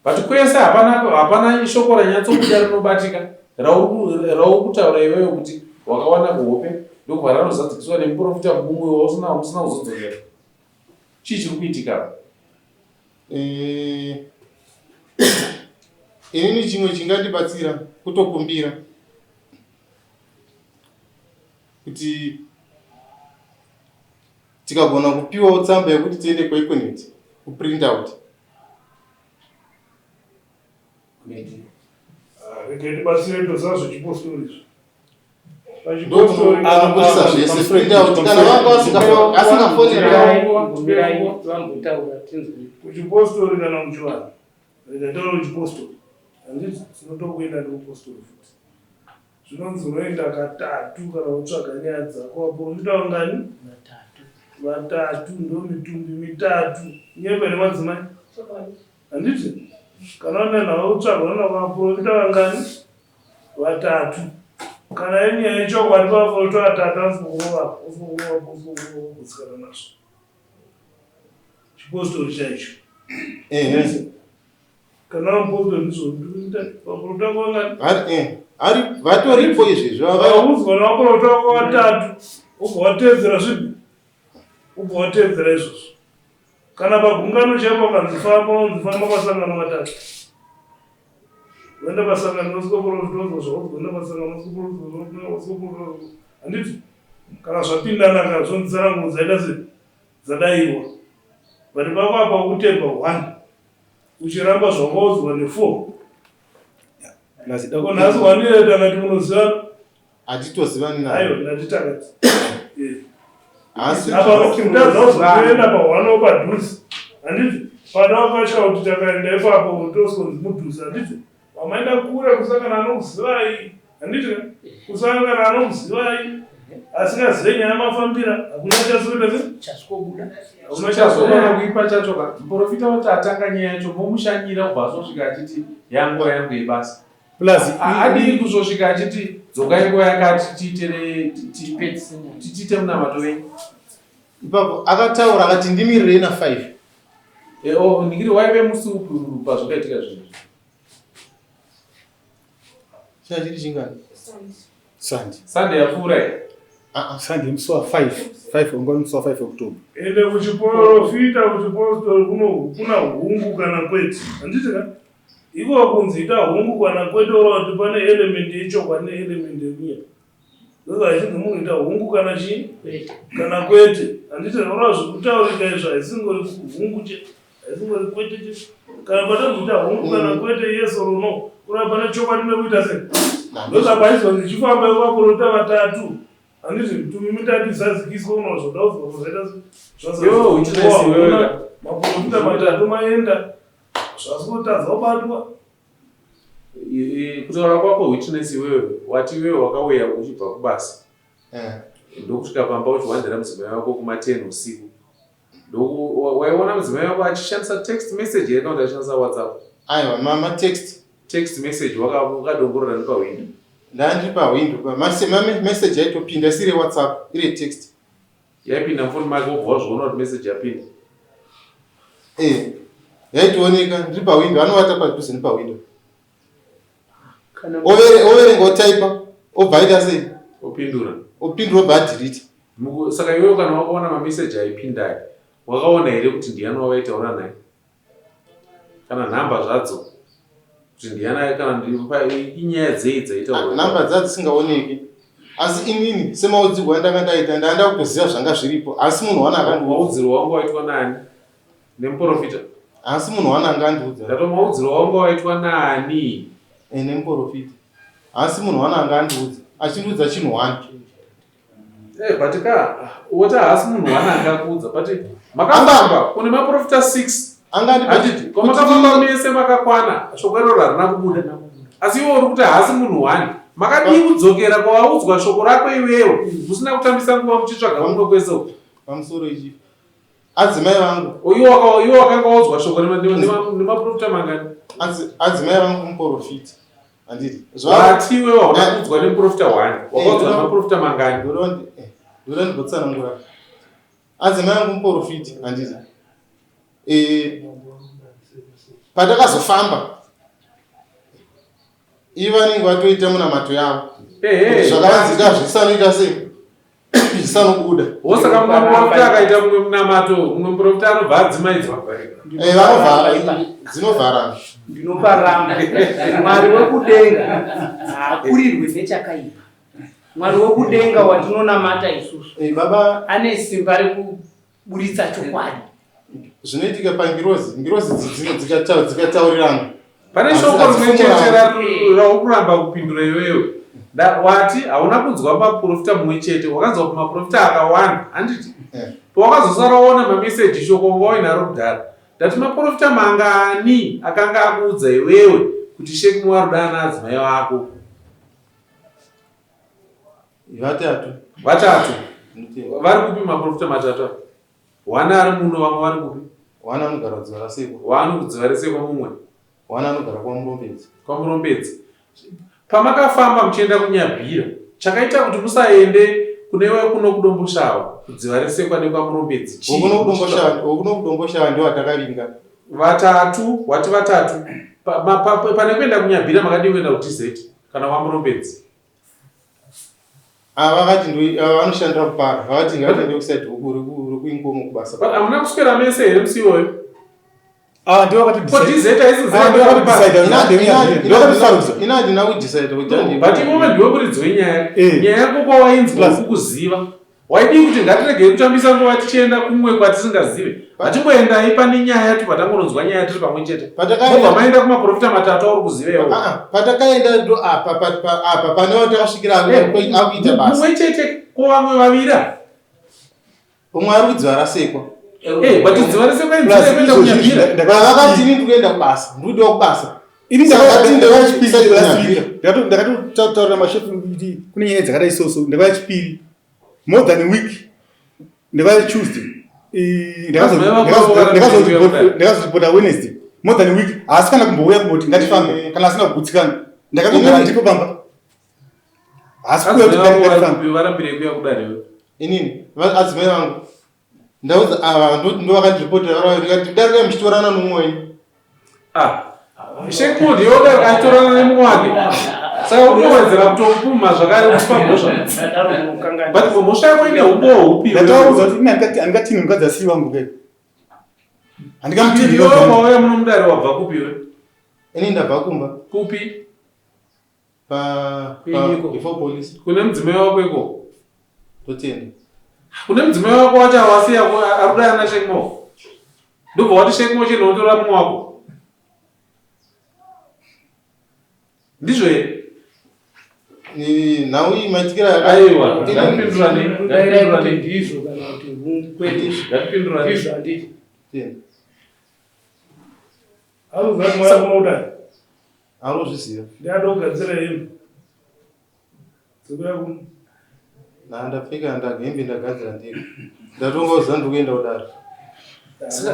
but kwese hapana hapana shoko ranyatsobuda rinobatika rauri kutaura iwewe kuti wakawana kuhope ndokubva ranozadzikiswa nemuprofita mumwe wausina usina kuzodzokera chii chiri kuitika eh, inini chimwe chingandibatsira kutokumbira kuti tikagona kupiwawo tsamba yekuti tiende kueconet kuprint out ah, regai tibatsire toziva zvechipostori izvi anobudisa zvese print out kana vanga asingafoneraambotaura tinzwe kuchipostori kana muchivanhu rega taura kuchipostori handiti tinotokuenda nekupostori futi Zvinonzi unoenda katatu kana wotsvaga nyaya dzako. Vaporofita vangani? Vatatu. Vatatu ndo mitumbi mitatu. Nyepa here madzimai? Handiti? Kana une nhau yokutsvaga unoenda kuvaporofita vangani? Vatatu. Kana iri nyaya yechokwadi pavaporofita vatatu anzi kurova, kurova, kurova, kugutsikana nazvo. Chipostori chaicho. Ehe. Kana mbozo ndizvo vaprofita vangani? Ari eh ari vatoripo izvezvi vaudzwa navaprofita vako vatatu ubva wateedzera zvipi ubva wateedzera izvozvo kana pagungano chaipo vakanzi famba unzi famba pasangano vatatu uenda pasangano usikoprofita uzwa zvaudzwa uenda pasangano usikoprofita usikoprofita handiti kana zvapindana ka zvonzi tsananguro dzaita sei dzadaiwa but pako apa ukutemba one Uchiramba zvawaudzwa nefour. Ko nhasi wanire takati munozivana? Hatitozivani naye. Ayo ndati takati. Eh. Asi apa kutadza kuzoenda pahwano padhuze. Handiti pada wakatya kuti takaenda ipapo tosonzi mudhuze handiti wamaenda kure kusangana anokuzivai handiti kusangana anokuzivai asingazive nyaya mafambira hakuna chasikuita se chasikobuda hakuna chazonyanya kuipa chacho ka muprofita wati atanga nyaya yacho momushanyira ubva azosvika achiti yanguva yangu yebasa. Plus Adii kuzosvika achiti dzokai nguva yakati tiitere tiite munamato wenyu. Ipapo akataura akati ndimirirei na 5. Eh, oh, ndikiri waive musi upi pazvakaitika zvinhu? Changa chiri chingani? Sunday. Sunday yapfuura here? Ah, ah. Sunday musi wa 5. 5 ungori musi wa 5 October. Ende kuchiporofita kuchipostori kuna hungu kana kwete. Handiti ka? Iko kunzi ita hungu kana kwete ora kuti pane element yechokwadi neelement yekunyepa. Ndosaka zvichinzi munhu ita hungu kana chii? Kana kwete. Handiti ora zvekutaurika izvo haisingori hungu chete. Haisingori kwete chete. Kana patonzi ita hungu kana kwete yes or no. Kureva pane chokwadi nekuita sei? Ndosaka aizonzi chifamba vaporofita vatatu. Handiti mitumi mitatu isazikiswe unozvoda kuzwa zvaita Yo, witness iwewe. Maporofita matatu maenda. Zvazotadza kubatwa. Kutaura kwako witness iwewe wati iwewe wakauya uchibva kubasa eh. ndokusvika pamba uchiwandira mudzimai wako kuma 10 usiku waiona mudzimai wako achishandisa text message here kana kuti achishandisa whatsapp? Aiwa, ma text. Text message wakadongorora nepahwindo? Ndandiri pahwindo, message yaitopinda isiri whatsapp, iri text. Yaipinda mufoni make wobva wazviona kuti message yapinda? Eh, yaitooneka ndiri pahwindo, anovata padhuze nepahwindo. Overenga otaipa, obva aita sei? Opindura. Opindura obva adhirita. Saka iwewe kana wakaona mameseji aipindaya, wakaona here kuti ndiani wavaitaura naye? Kana nhamba zvadzo kuti ndiani kana inyaya dzei dzaitaurwa? Nhamba dzadzo dzisingaoneki. Asi inini semaudzirwo andanga ndaita ndanga kutoziva zvanga zviripo asi munhu wana akandiudza. Maudzirwo wangu waitwa nani? Nemuporofita? Asi munhu wana anga andiudza. Ndato maudzirwo wangu waitwa nani? Eh, nemuporofita. Asi munhu wana anga andiudza. Achindiudza chinhu one. Eh, but ka woti haasi munhu wana angakuudza but makafamba kune maprofita 6 anditi kwamakafamba mese makakwana shoko iroro harina kubuda asi iwe uri kuti haasi munhu wani makadii kudzokera kwawaudzwa shoko rako iwewe musina kutambisa nguva muchitsvaga kumwe kwese uku pamusoro ichi adzimai vangu iwe wakanga waudzwa shoko nemaprofita mangani adzimai vangu muprofita handiti vati iwewe hauna kuudzwa nemuprofita one wakaudzwa nemaprofita mangani ndoda ndimbotsanangura adzimai angu muprofita handiti patakazofamba ivo vanenge vatoita munamato yavo zvakavanzika zvisanoita sei zvisanobuda wosaka mumwe muprofita akaita mumwe munamato mumwe muprofita anobva adzimaidzwa eh, vanovhara dzinovharana ndinoparamba mwari wekudenga haakurirwe nechakaipa mwari wekudenga watinonamata isusu eh, baba ane simba rekuburitsa chokwadi Zvinoitika pangirozi, ngirozi dzikataurirana. Pane shoko rimwe chete raukuramba kupindura iwewe. Wati hauna kunzwa maprofita mumwe chete, wakanzwa kumaprofita akawanda, handiti? Eh. Pawakazosara waona mameseji shoko wanga wainaro kudhara. Ndati maprofita mangani akanga akuudza iwewe kuti Sheikh Muwaruda ana adzimai vako? Vatatu. Vatatu. Vari kupi maprofita matatu? One ari muno vamwe vari kupi? One anogara kuDzivaresekwa. One kuDzivaresekwa mumwe. One anogara kwaMurombedzi. KwaMurombedzi. Pamakafamba muchienda kuNyabhira, chakaita kuti musaende kune kuno kuDomboshawa, kuDzivaresekwa nekwaMurombedzi chii? Wokuno kuDomboshawa, wokuno kuDomboshawa ndiwo atakavinga. Vatatu, wati vatatu. Pa, pa, pa, pane kuenda kuNyabhira makadii kuenda kuTZ kana kwaMurombedzi? Ava vakati ndo ava vanoshandira kupara vakati ngatiende kuside huku rekuinkomo kubasa. But hamuna kuswera mese here musi iwoyo? Ah, ndivo vakati Ko DZ haisi nzira Ah, ndivo yekuti vakati decide, ndivo vakati Ina handina kudecide kuti No, handi- but iwewe ndiwe muridzi wenyaya. Eh. Nyaya yako kwawainzwa Plus- ukukuziva. Waidii kuti ngatiregei kutambisa nguva tichienda kumwe kwatisingazive. Ngatimboendai pane nyaya tobva tangononzwa nyaya tiri pamwe chete. Patakaenda Mobva maenda kumaprofita matatu auri kuziva iwewe. Ah, ah, patakaenda ndo apa apa pane watakasvikira eh, akuita basa. Mumwe chete ko vamwe vaviri ava? Umwe ari kudziva rasekwa. Eh, but dziva rasekwa inzira yekuenda kunyabira. Vakati ini ndiri kuenda kubasa, ndiri kudiwa kubasa. Ini ndakati ndakachipiri last week. Ndakatotaurira mashefu kuti kune nyaya dzakadai so so ndakauya chipiri. More than a week. Ndakauya Tuesday. Ndakazoripota Wednesday. More than a week. Haasi kana kumbouya kumboti ngatifambe kana asina kugutsikana. Ndakatogara ndipo pamba. Haasi kuuya kuti Adzimai vako ndakafamba. vari kupi? Varambirei kuuya kudare iwe? Inini adzimai vangu ndaudza ava ndo vakandiripotera varava ndikati darikai muchitorana nomumwe wenyu. Ah, Shekmod yoda aitorana nemumwe wake. Saka unowedzera kutomupumha zvakare kupa mhosva. But mhosva yako ine umbowo hupi? Ndataudza kuti ini handingatini mukadzi asiri wangu ke. Handingamutini. Iwe wauya muno mudare wabva kupi iwe? Ini ndabva kumba. Kupi? Pa, pa before police. Kune mudzimai wako iko? Totenda. Kune mudzimai wako wacho awasiya arikudana na Shekmo. Ndobva wati Shekmo chino unotora mumwe wako. Ndizvo here? Nhau iyi maitikira aiwa ngatipindurane ngatipindurane ndizvo kana kuti kwete ngatipindurane ndizvo handiti. Anozviziva. Ndiada kugadzira hembe. Dzekuya kuno. Na ndapfeka ndahembe ndagadzira ndega. Ndatonga uziva ndiri kuenda kudare.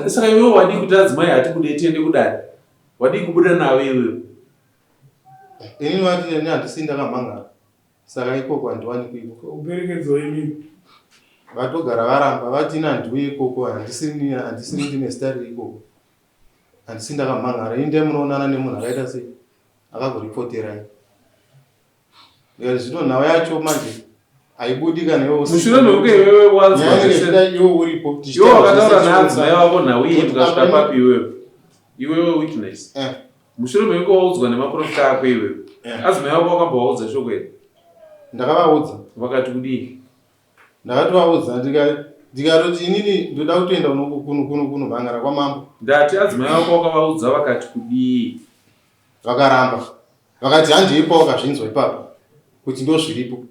Saka iwewe wadii kuti adzimai hatikude tiende kudare? Wadii kubuda navo iwewe? Inini vati ini handisi ndakamhangara. Saka ikoko handiwanikwi ikoko. Kuperekedzwa imini. Vatogara varamba vati ini handiuye ikoko handisiri handisiri ndine zita riri ikoko. Handisi ndakamhan'ara ini ndai munoonana nemunhu akaita sei akakuripoterai. Ndikati zvino nhau yacho manje haibudi kana iwe usipo. Mushure mekunge iwewe wanzwa Nyaya inenge zvese- ichida iwe uripo. Iwe tichitaura wakataura zvese naadzimai vako nhau iyi Kuti mukasvika apa papi iwewe? Iwewe witness. Eh. Mushure mekunge waudzwa nemaprofita ako iwewe. Eh. Adzimai vako wakambovaudza shoko here? Ndakavaudza. Vakati kudii? Ndakatovaudza ndikatoti inini ndoda kutoenda kunomhangara kwamambo. Ndati adzimai vako wakavaudza vakati kudii? Vakaramba. Vakati handei pawakazvinzwa ipapo kuti ndozviripo.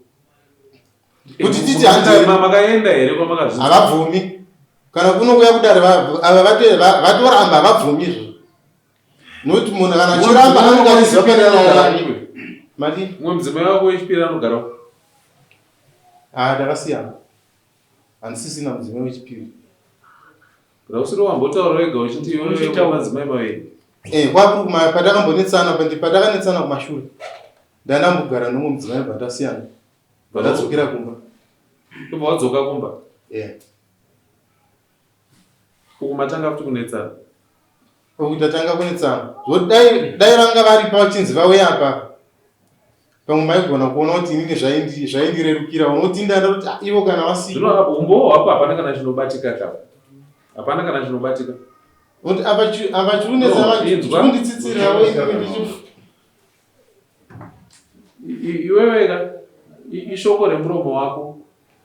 Kuti titi handei. Makaenda here kwamakazvinzwa? Havabvumi. Kana kuno kuya kudare ava vatoramba havabvumi izvozvo. Nokuti munhu kana achiramba anenge achiziva pane anogara. Mati? Mumwe mudzimai wako wechipiri anogara. Ah, ndakasiyana. Handisisina mudzimai wechipiri. Rausiri wambotaura wega uchiti iwe une madzimai maviri. Eh, kwakuri kuma patakambonetsana pandi patakanetsana kumashure. Ndandambogara nomwe mudzimai bva ndasiyana. Bva ndadzokera kumba. Ndobva wadzoka kumba? Eh. Uku matanga futi kunetsana. Uku tatanga kunetsana. Zvoti dai dai vanga varipo vachinzi vauye apa. Pamwe maigona kuona kuti inini zvaindi zvaindirerukira unoti ndanda kuti ah, ivo kana vasipo. Zvino apo umbowo hwako hapana kana chinobatika ka. Hapana kana chinobatika. Kuti apa apa chiunetsa No, inzwa. chikunditsitsira wewe ndichi Iwewe ka ishoko remuromo wako.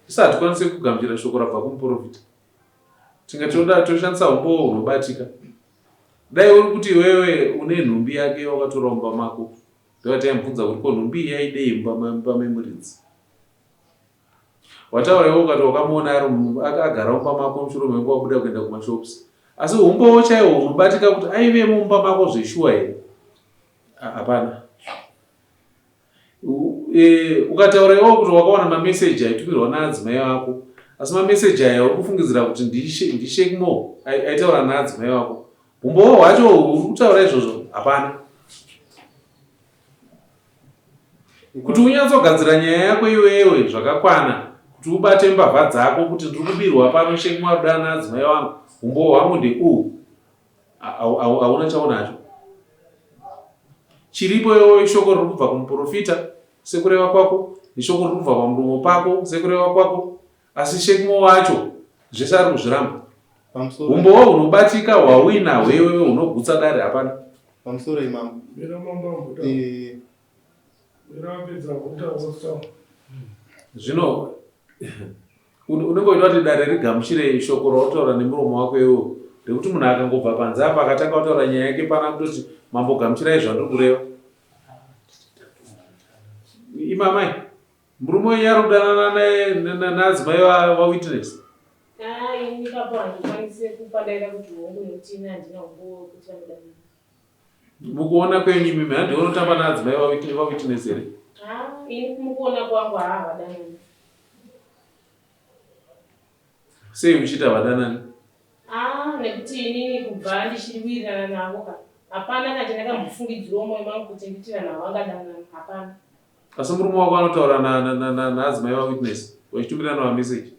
Isu hatikwanise kugamuchira shoko rabva kumuprofita. Tinga toda toshandisa umbowo hunobatika. Dai uri kuti iwewe une nhumbi yake wakatora mumba mako. Ndovataimubvunza kuti ko nhumbi iyi yaidei mumba memuridzi. Wataura iwe ukati wakamuona ari agara mumba mako mushure mekunge wabuda kuenda kumashops. Asi umbowo chaiwo hunobatika kuti aive mumba mako zveshuwa here? Hapana. E, ukataura iwewe kuti wakawana mameseji aitumirwa naadzimai vako asi mameseji aya uri kufungidzira kuti ndishekmo aitaura naadzimai vako umbowo hwacho uri kutaura izvozvo hapana kuti unyatsogadzira nyaya yako iwewe zvakakwana kuti ubate mbavha dzako kuti ndiri kubirwa pano shekmo arudana naadzimai vangu umbowo hwangu ndeuhu hauna chaunacho chiripo iwoyo ishoko riri kubva kumuprofita sekureva kwako neshoko riri kubva pamuromo pako sekureva kwako asi shekmo wacho zvese ari kuzviramba umbowo hunobatika hwauinahwo iwewe hunogutsa dare hapana pamusoro imambo eh. zvino Unenge uchida kuti dare rigamuchire shoko rautaura nemuromo wako iwewe rekuti munhu akangobva panze apa akatanga kutaura nyaya yake pana kutoti mambo gamuchirai zvandiri kureva. Imamai, murume wenyu ari kudanana naadzimai vawitness. Ah, ini ipapo handikwanise kupadaira kuti hongu nekuti ini handina umbowo wekuti vanodanana. Mukuona kwenyu imimi handi unotamba naadzimai vawitness here? Ah, ini mukuona kwangu haa havadanani. Sei muchiita vadanani? Ah, nekuti inini kubva ndichiri wirirana navo ka. Hapana kana chandakambofungidzirawo moyo mangu kuti nditi vanhu ava vangadanana. Hapana. Asi murume wako anotaura naadzimai vawitness vachitumirana mameseji?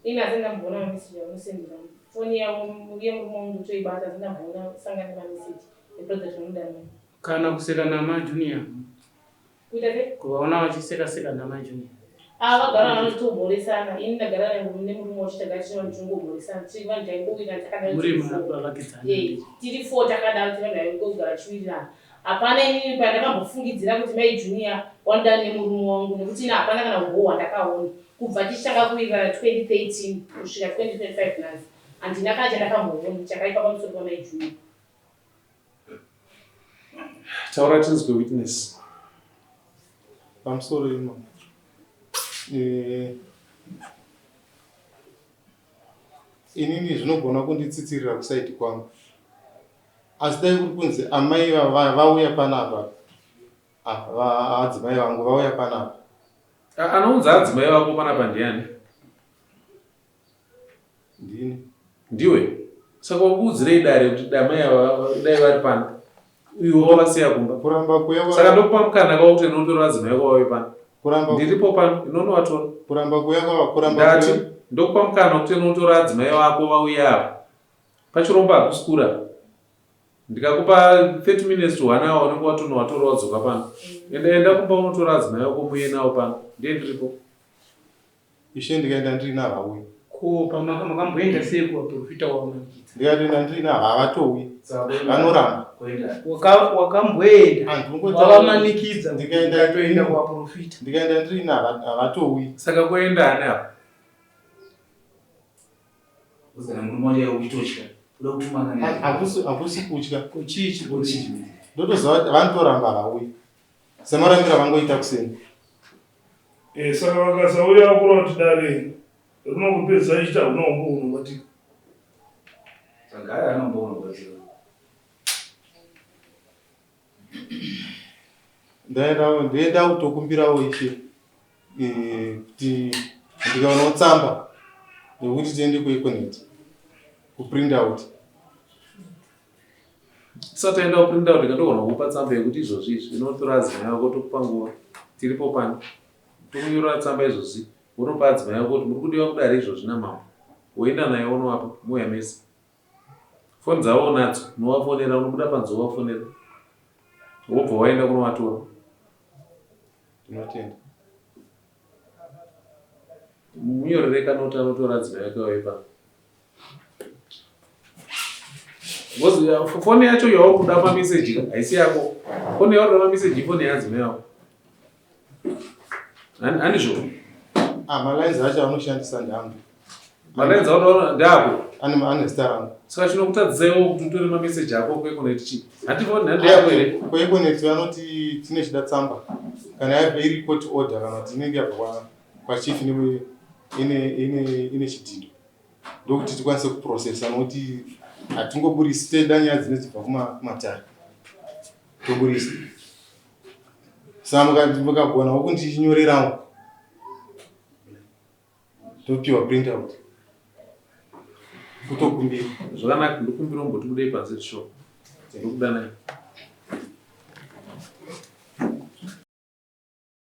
Ini asati ndamboona mameseji avanosendera. Foni yavo yemurume wangu ndotoibata asati ndamboona sangana nemameseji ekuratidza kuti vanodanana. Kana kuseka namajunior. Kuita sei? Kuvaona vachiseka seka namajunior. Ah, vagara vanotomhoresana. Ini ndagara nemurume wacho tagara tiri vanhu tinongomhoresana. Tiri vanhu taingowirirana takadaro. Muri tiri four. vavakidzani. Eh, tiri four takadaro tiri vanhu vaingogara tichiwirirana. Hapana inini pandakambofungidzira kuti mai Junior wanoda nemurume wangu nekuti ini hapana kana uhoho hwandakaona. Kubva tichitanga kuwirirana 2013 kusvika 2025 nhasi. Handina kana chandakamboona chakaipa pamusoro pamai Junior. Taura tinzwe witness. Pamusoro imo. Eh, inini zvinogona kunditsitsirira kusaidi kwangu asi dai kuri kunzi amai vauya panapa ah, adzimai vangu vauya panapa Anounza adzimai vako panapa ndiani? Ndini. Ndiwe? Saka wakuudzirei dare kuti damai ava dai vari pano? Iwe wavasiya kumba. Kuramba kuya Saka ndokupa mukana kwa kuti unotora adzimai vako vauye pano. Kuramba Ndiripo pano, inonovatora. Kuramba kuya kwa kuramba Ndati ndokupa mukana kuti unotora adzimai vako vauye apa. Pachirombo hakusi kura. Ndikakupa 30 minutes to 1 hour unenge watonovatora wadzoka pano. Enda enda kumba unotora adzimai vako muuye navo pano. Ndiye ndiripo. Ishe ndikaenda ndiri navauyi. Ko pamaka makamboenda sei kuvaprofita wavamanikidza? Ndikatoenda ndiri navo havatouyi. Vanoramba. Wakamboenda wavamanikidza ndikaenda ukatoenda kuvaprofita. Ndikaenda ndiri navo havatouyi. Saka kuenda ani apa? Hakusi kutya. Ko chii chikuti? Ndotoziva kuti vanotoramba havauyi. Semarambiro avangoita kuseni. Eh, saka vakasauya kureva kuti dare rinongopedza ichiti hakuna umbo hunobatika. Zvagara haana umbo hunobatika. Ndaenda ndoenda kutokumbirawo ishe eh, kuti ndikaonawo tsamba yekuti tiende kueconet kuprint out. Tisati taenda kuprint out ndikatogona kukupa tsamba yekuti izvozvi izvi inotora adzimai ako tokupa nguva tiripo pano tokunyorera tsamba izvozvi wonopa adzimai ako kuti muri kudiwa kudare izvozvi namambo woenda naye wonovapa mouya mese foni dzavo unadzo unovafonera unobuda panze wovafonera wobva waenda kunovatora Ndinotenda. Munyorere kanoti anotora adzimai ake vauye pano Because foni yacho yauri kuda mameseji haisi yako. Foni yauri kuda mameseji ifoni yeadzimai yako. Handizvo? Ah, malines acho anoshandisa ndeangu. Malines acho ndeako? Ane ane zita rangu. Saka chinokutadzisa iwe kuti utore mameseji ako kuEconet chii? Handi foni handi yako here? KuEconet vanoti tine chida tsamba. Kana yabva iri court order kana kuti inenge yabva kwachief ine ine ine chidhindo. ndokuti tikwanise kuprocessa nokuti hatingoburisi teda nyaya dzine dzibva kumatare toburisa saka mukagonawo kundinyorerawo topiwa print out kutokumbira zvakanaka ndokumbira umboti budei panze zvishow ndokudanai.